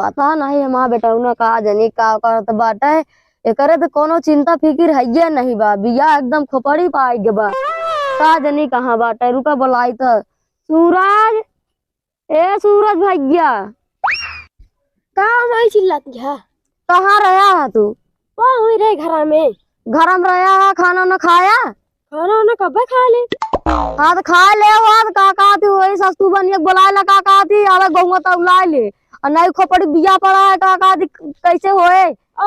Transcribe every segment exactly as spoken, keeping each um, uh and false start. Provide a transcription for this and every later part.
पता नहीं हमार बेटौना का जनी का करत बाटे। एकरे त कौनो चिंता फिकिर हइये नहीं बा, बियाह एकदम खोपड़ी पाइ गे बा। का जनी कहाँ बाटे, रुका बोलाई त। सूरज, ए सूरज भइया। का माई चिल्लाती है? कहाँ रहा है तू? ओ हुई रे घरा में। घरा में रहा है, खाना न खाया? खाना न कबे खा ले। हाँ त खा ले, हो त का कहती, वही सस्तु बनिया के बोलाए ला का कहती, अबे गहुआ तौलाए ले। और नहीं खोपड़ी बिया पड़ा है का कहती, कैसे होए? ओ,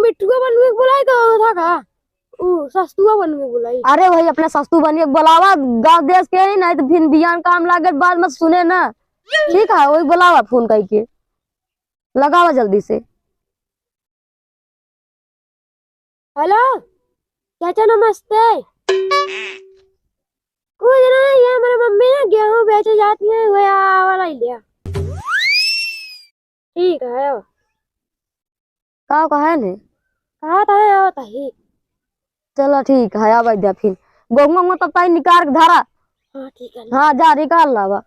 मिट्ठुआ बनिया के बोलाए तो था का? उ सस्तुआ बनिया बोलाई। अरे वही अपने सस्तु बनिया के बोलावा, गाँव देश के ही, नहीं त फिर बियान काम लागे, बाद में सुने ना। ठीक है, वही बोलावा फोन करके, लगावा जल्दी से। हेलो, चाचा नमस्ते। कुछ नहीं, ये हमारे मम्मी ना गेहूं बेचे जाती है, वही आवा लाई लिया। ठीक है, आओ। का कहे ने? कहा था, आओ तही। चलो ठीक है, आवा द्या फिर। गोहुआ में तब ताई निकाल के धरा। हाँ, ठीक है। हाँ, जा निकाल लावा।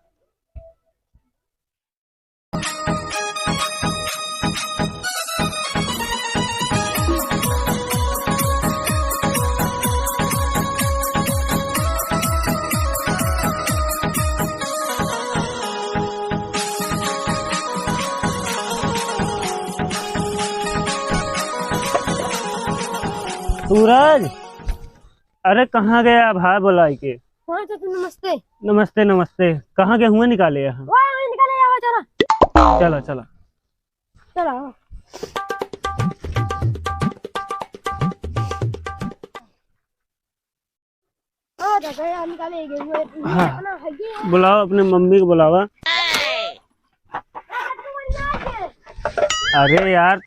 सूरज, अरे कहाँ गया भाई बोलाई के? हाँ चाचा, नमस्ते। नमस्ते, नमस्ते। कहाँ गेहुआ निकाले यहाँ? वहाँ, वहाँ निकाले, आवा, चला। चला, चला। चला, आवा। आ, चाचा, यहाँ निकाले, गेहुआ, हाँ। अपना है ये। बुलाओ, अपने मम्मी को बुलावा। अरे यार,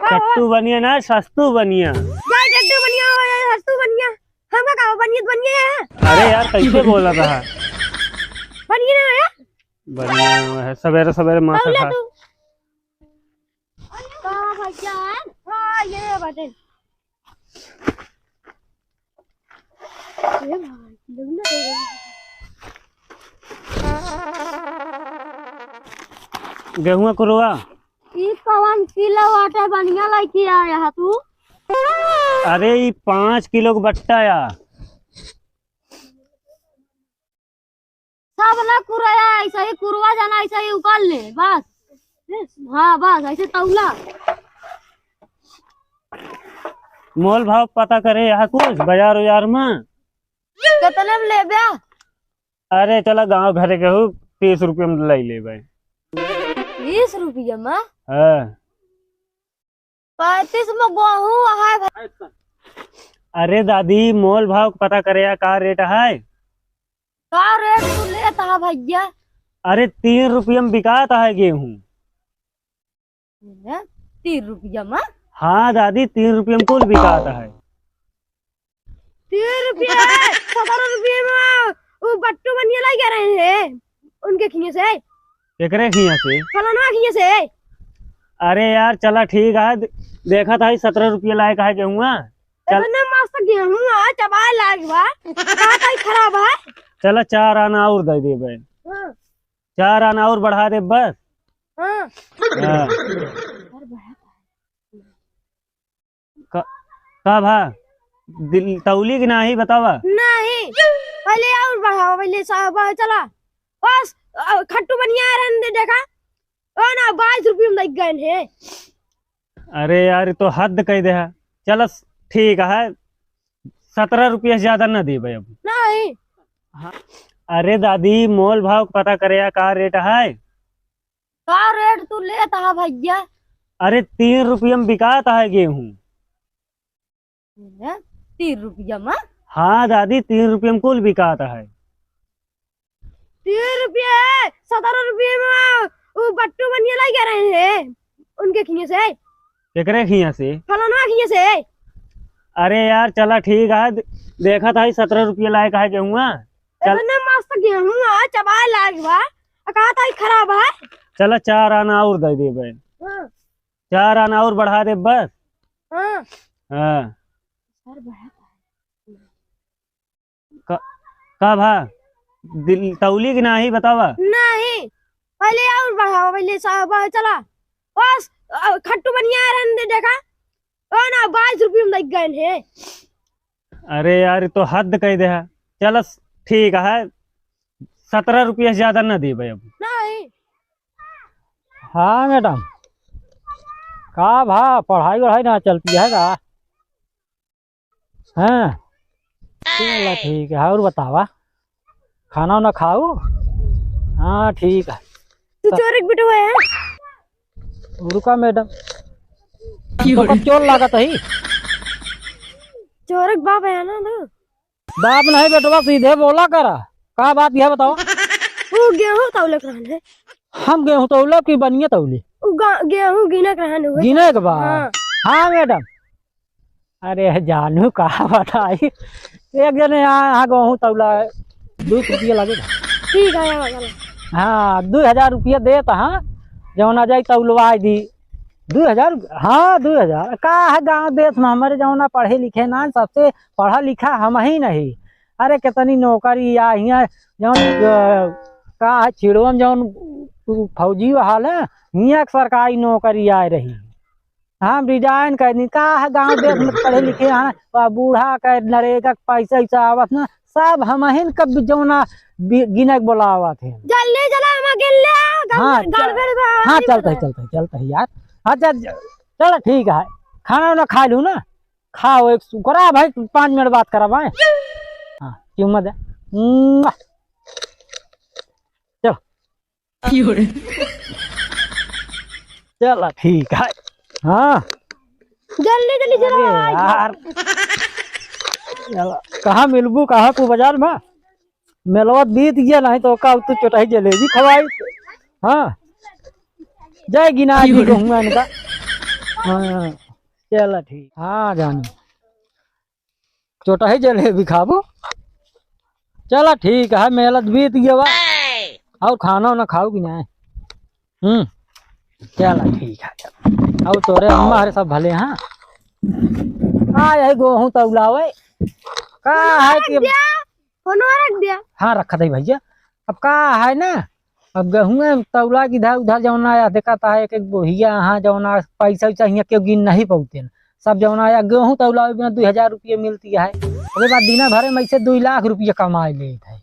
हाँ, हाँ। कट्टू बनिया ना, सस्तू बनिया। जा, कट्टू बनिया हो या सस्तू बनिया, हमका का हो, बनिया तो बनिया है। अरे यार, कैसे बोला था? बनिया ना है? बनिया है, सवेरे सवेरे माथा खा। तू। का भैया? हाँ, ये बाटे। गेहुआ कुरवा। ई कवन किलो बाटे, बनिया लइके आया है तू? अरे, ई पाँच किलो के बट्टा या। सब ना कुराया, ऐसा ही कुरवा जाना, ऐसा ही उकाल ले, बस। हाँ, बस, ऐसे तौला। मोल भाव पता करे यहाँ कुछ बाजार उजार में। कितने में लेब्या? अरे चला गाँव घरे के हूँ, तीस रुपया में ले लेबे। तीस रुपया में? हाँ। पैंतीस में गेहूं है भाई। अरे दादी, मोल भाव पता करे या, का रेट है? का रेट तू लेत है भैया? अरे तीन रुपया में बिकात है गेहूं। हैं? तीन रुपया में? हाँ दादी, तीन रुपया में कुल बिकात है। तीन रुपया, सत्रह रुपया में वो बट्टू बनिया लाई कह रहे हैं, उनके खिए से। केकरे खिए से? फलाना खिए से। अरे यार, चला ठीक है, दे-, देखा था, सत्रह रुपया लायक है गेहुआ। चल। इतना मस्त गेहुआ, चबाए लायक बा, का कहीं खराब है? चला, चार आना और दे देबे। हाँ। चार आना और बढ़ा दे बस। हाँ। हाँ। का, का भा? दिल तौली कि नाही बतावा? नहीं, पहले और बढ़ावा, पहले सा-, बढ़ा, चला। बस, अ, खट्टू बनिया रहने दे, देखा। ओ ना, बाईस रुपये में लग गए हैं। अरे यार, ये तो हद कह दे है। चल, ठीक है, सत्रह रुपये से ज्यादा ना देबे अब। नहीं। हाँ। अरे दादी, मोल भाव पता करे या, का रेट है? का रेट तू लेत हा भैया? अरे, तीन रुपया में बिकात है गेहूं। हैं? तीन रुपया में? हाँ दादी, तीन रुपया में कुल बिकात है। तीन रुपया है, सत्रह रुपया में वो बट्टू बनिया लाई कह रहे हैं, उनके खिए से। केकरे खिया से? फलाना खिए से। अरे यार, चला ठीक है, दे-, देखा था, सत्रह रुपया लायक है गेहुआ। चल। इतना मस्त गेहूं है, चबाए लायक बा, आ कहा था, ई खराब है। चला, चार आना और दे देबे। हाँ। चार आना और बढ़ा दे बस। हाँ। हाँ। सर बढ़ा। का, का भा? दिल तौली कि नाही बतावा? पहले और बढ़ावा, पहले सा-, बढ़ चला। बस, अ, खट्टू बनिया रहने दे, देखा। ओ ना, बाईस रुपये में लग गए हैं। अरे यार, ये तो हद कह दे है। चल, ठीक है, सत्रह रुपया से ज्यादा ना देबे अब। नहीं। हाँ मैडम, का भा, पढ़ाई वढ़ाई ना चलती है का? हाँ, चला ठीक है। और बतावा, खाना वाना खाऊ? हाँ ठीक है। तू चोर के बेटवा है? रुका मैडम, तो कब चोर लागत है? चोर के बाप है ना तू? बाप नहीं बेटवा, सीधे बोला करा, का बात यह बताओ? वो गेहूं तौलक रहन है। हम गेहूं तौलब कि बनिया तौली? वो गा-, गेहूं गिनक रहन हुए। गिने के बा? हाँ। हाँ मैडम। अरे जानू, का बताई, एक जने यहाँ, यहाँ गेहूं तौला है, दो रुपये लगेगा। ठीक है, यहाँ वाला। हाँ, दो हजार रुपया देत, हाँ, जौन आ जाई तौलवाई दी। दो हजार? हाँ, दो हजार। का है गाँव देश में हमारे जौना पढ़े लिखे ना, सबसे पढ़ा लिखा हम ही नहीं। अरे कितनी नौकरी आ हियाँ, जौन, अ, का है छिड़वन जौन फौजी हाल है, हियाँ के सरकारी नौकरी आ रही। हम resign कर दी। का है गाँव देश में पढ़े लिखे हैं, आ बूढ़ा के नरेगा के पैसा वैसा आवत ना, सब हमहिन के जौना बि-, गिने के बोलावत है। जल्दी चला, हम अकेले आ, गड़-, हाँ, चल। गड़बड़ बा, हाँ, नहीं चलते पता। हैं, चलते हैं, चलते हैं यार। अच्छा, ज-, चलो ठीक है, खाना वाना खा लूँ ना, खाओ एक सु-, करा भाई, पाँच मिनट बात करा भाई। हाँ, चुम्मा दे। मुआ। चलो। चला ठीक है। हाँ। जल्दी, जल्दी चलो, अरे आ गया। यार। चला, कहाँ मिलबू, कहाँ को बाजार में? मेलवा बीत गया, नहीं तो का तू चोटाई जलेबी खवाई। हाँ। जय गिना जी कहूँगा इनका। हाँ। चला ठीक। हाँ जानी। चोटाई जलेबी खाबो। चला ठीक है, मेला त बीत गया बा। और खाना वाना खाओ कि नहीं? हम्म, चला ठीक है, चला। और तोरे अम्मा हरे सब भले हाँ? हाँ, यही गेहूं तौलावे। का है कि फोनवा रख दिया। हाँ, रखा दे भैया। अब का है ना, अब गेहूं तौला के इधर उधर जौन आया, देखा था एक एक बोहिया, हाँ, जौन आ, पैसा वैसा हियाँ केहू गिन नहीं पौते न। सब जौन आया, गेहूं तौला बिना दो हजार रुपये मिलती है। ओकरे बाद दिना भरे में ऐसे दो लाख रुपये कमाए लेत है।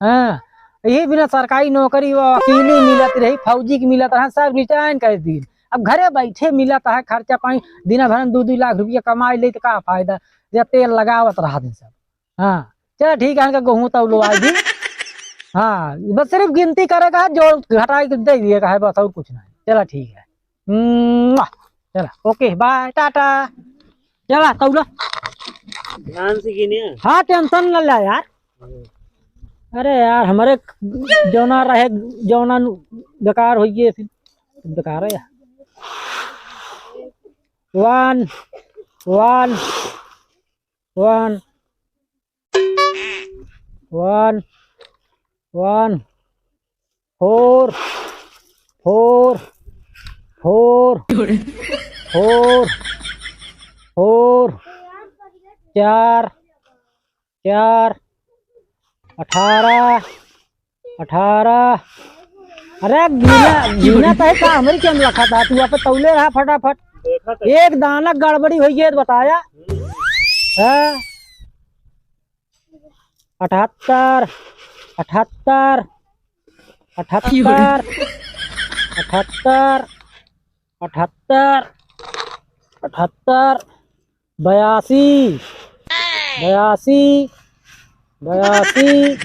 हाँ, यही बिना सरकारी नौकरी, वो वकीली मिलत रही, फौजी की मिलत रहा, सब resign कर दी। अब घरे बैठे मिलत है, खर्चा पानी दिना भर में दो दो लाख रुपये कमाए ले तो का फायदा, या तेल लगावत रहा दिन सब। हाँ, चला ठीक है, इनका गेहूं तौलवाई दी। हाँ, बस सिर्फ गिनती करे का है, जोड़ घटाई के दे दिए का है, बस और कुछ नहीं। चला ठीक है। मुआ। चला, OK, bye, टाटा। चला, तौला। ध्यान से गिनिया। हाँ, tension न ले यार। अरे यार, हमारे जौना रहे, जौना नु-, बेकार होइए, फिर बेकार है यार। One, one, one, one, one, four, four, four, four, four, चार, चार, अठारह, अठारह। अरे गिना, गिना तय का हमरी के लखा था, तू आप तौले रहा फटाफट। देखा तो। एक दाना गड़बड़ी होई गई तो बताया। हाँ। अठहत्तर, अठहत्तर, अठहत्तर, अठहत्तर, अठहत्तर, अठहत्तर, बयासी, बयासी, बयासी,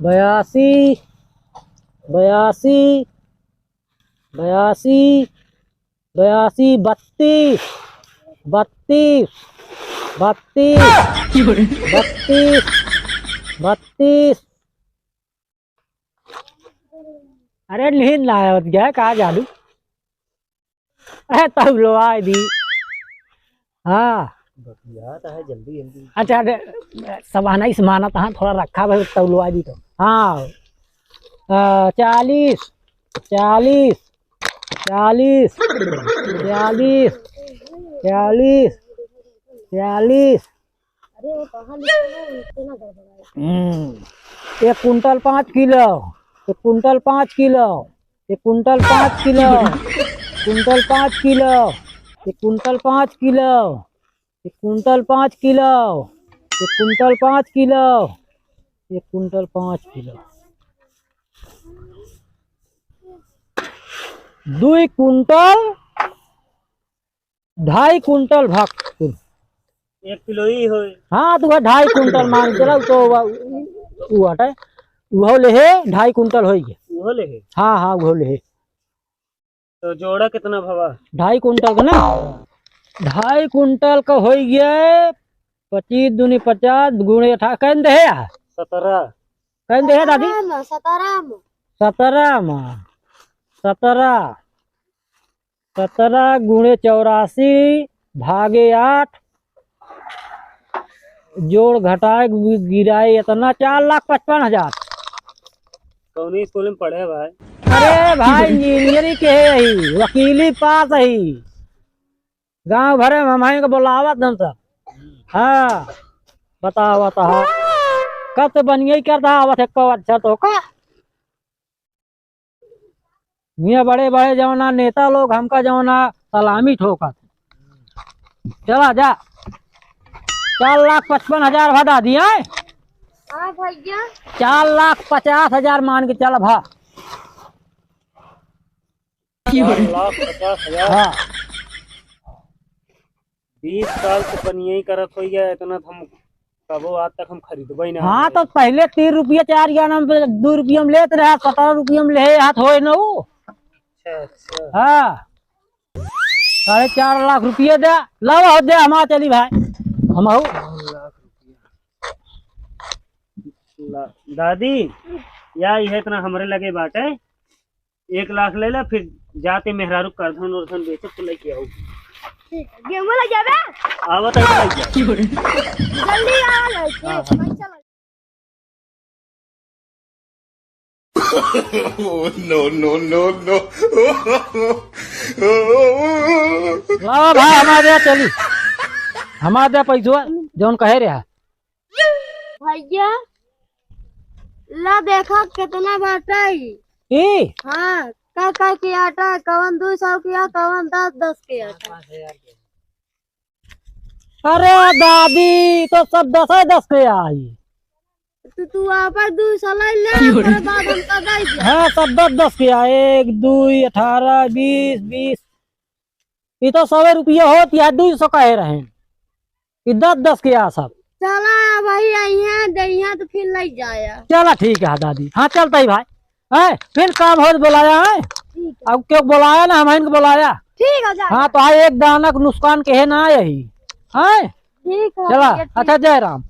बयासी, बयासी, बयासी, बयासी, बत्तीस, बत्तीस, बत्तीस, बत्तीस, बत्तीस। अरे नींद ना आवत गया का जादू? अरे तौलवाई दी। हाँ। बतियात है जल्दी जल्दी। अच्छा, अरे, सब आना इस मानत हाँ, थोड़ा रखा भाई, तौलवाई दी तो। हाँ। अ, चालीस, चालीस, चालीस, चालीस, चालीस, चालीस। अरे वो कहाँ लिखा है, उनसे ना गड़बड़ाए। हम्म, एक कुंटल पाँच किलो, एक कुंटल पाँच किलो, एक कुंटल पाँच किलो, कुंटल पाँच किलो, एक कुंटल पाँच किलो, एक कुंटल पाँच किलो, एक कुंटल पाँच किलो, एक कुंटल पाँच किलो, दुई कुंटल ढाई कुंटल भा कुल। एक किलो ही होई। हाँ, तो वह ढाई कुंटल मान के चला, तो वह, उ हटे, उहो लेहे, ढाई कुंटल होई गया। उहो लेहे? हाँ, हाँ, उहो लेहे। तो जोड़ा कितना भवा? ढाई कुंटल का ना? ढाई कुंटल का होई गया, पच्चीस दूनी पचास, गुणे अठारह, कह दे है यार? सत्रह। कह दे है दादी? सत्रह में, सत्रह में। सत्रह में, सत्रह। सत्रह गुणे चौरासी भागे आठ, जोड़ घटाए गि-, गिराए इतना, चार लाख पचपन हजार। कौनी स्कूल में पढ़े भाई? अरे भाई, इंजीनियरिंग के है यही, वकीली पास है। गाँव भरे में हमहीं के बोलावत हम सब। हाँ, बतावत हा। कब से बनिया ही करता आवत है, कब अच्छा तो का? ये बड़े बड़े जौना नेता लोग हमका जौना सलामी ठोकत। चला जा, चार लाख पचपन हजार भा दादी, हैं? हाँ भैया। चार लाख पचास हजार मान के चल भा। चार लाख पचास हजार? हाँ। बीस साल से बनिया ही करत होइगा, इतना तो हम कबो आज तक हम खरीदबे ही ना हाँ, करे। तो पहले तीन रुपया चार आना में, दो रुपया में लेत रहा, सत्रह रुपया में ले हाथ होए न उ। अच्छा, अच्छा। हाँ, साढ़े चार लाख रुपया दे, लावा हो दे, हमारा चली भाई, हम हो। ला-, दादी, या इहे इतना हमरे लगे बाटे, एक लाख ले ला, फिर जाते मेहरारू करधन उरधन बेचब तो लेके आऊ। ठीक है, गेहूं ले जाबे? आवत है, लेके आऊ। जल्दी आ ले, हाँ, हाँ। पैसा लग- Oh, no, no, no, no। लावा भाई, हमारे यहाँ चली, हमारे यहाँ पैसवा जौन कहे रहा। भैया, ला देखा कितना बाटा ई। ई? हाँ, का का के आटा, कवन दो सौ के आ, कवन दस दस के आटा। अरे दादी, तो सब दस दस के आई। तू, तू आपन दो सौ ले ले, ओकरे बाद हमका दे दे। हाँ, सब दस दस के आई। एक, दुई, अठारह, बीस, बीस। ई तो सौ रुपया होत, या दुई सौ कहे रहे। ई दस दस के आ सब। चला भाई, अइहाँ, दइहाँ तो फिर ले जाया। चला ठीक है दादी। हाँ, चलता ही भाई। हैं, फिर काम होत बोलाया है। ठीक है। अब क्यों बोलाया ना, हम इनको बोलाया। ठीक है, जा। हाँ, तो हाँ, एक दाना के नुकसान के है ना यही। हैं? ठीक है चला, भैया, ठीक। अच्छा, जय राम।